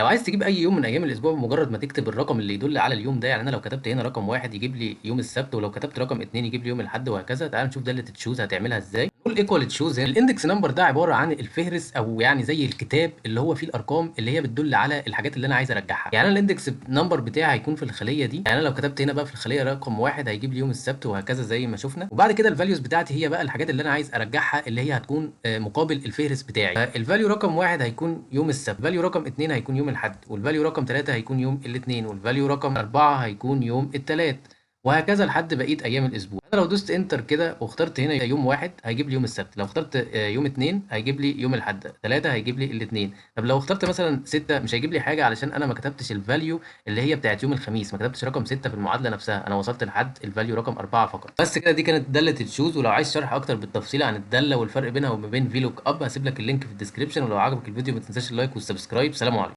لو عايز تجيب اي يوم من ايام الاسبوع بمجرد ما تكتب الرقم اللي يدل على اليوم ده، يعني انا لو كتبت هنا رقم 1 يجيب لي يوم السبت، ولو كتبت رقم 2 يجيب لي يوم الاحد، وهكذا. تعال نشوف داله choose هتعملها ازاي. نقول equal choose. هنا ال index number ده عبارة عن الفهرس، او يعني زي الكتاب اللي هو فيه الارقام اللي هي بتدل على الحاجات اللي انا عايز ارجعها. يعني انا ال index number بتاعي هيكون في الخلية دي، يعني انا لو كتبت هنا بقى في الخلية رقم 1 هيجيب لي يوم السبت، وهكذا زي ما شفنا. وبعد كده ال values بتاعتي هي بقى الحاجات اللي انا عايز ارجعها، اللي هي هتكون مقابل الفهرس بتاعي. ال value رقم 1 هيكون يوم السبت، ال value رقم 2 هيكون يوم الاحد، وال value رقم 3 هيكون يوم الاثنين، وال value رقم 4 هيكون يوم الثلاث، وهكذا لحد بقية ايام الاسبوع. انا لو دوست enter كده واخترت هنا يوم 1 هيجيب لي يوم السبت، لو اخترت يوم 2 هيجيب لي يوم الاحد، 3 هيجيب لي الاثنين. طب لو اخترت مثلا 6 مش هيجيب لي حاجة، علشان انا ما كتبتش ال value اللي هي بتاعت يوم الخميس، ما كتبتش رقم 6 في المعادلة نفسها، انا وصلت لحد ال value رقم 4 فقط. بس كده، دي كانت داله choose. ولو عايز شرح اكتر بالتفصيل عن الدالة والفرق بينها وما بين VLOOKUP هسيب لك ال link في ال description. ولو عجبك الفيديو ما تنساش ال like وال subscribe. سلام عليكم.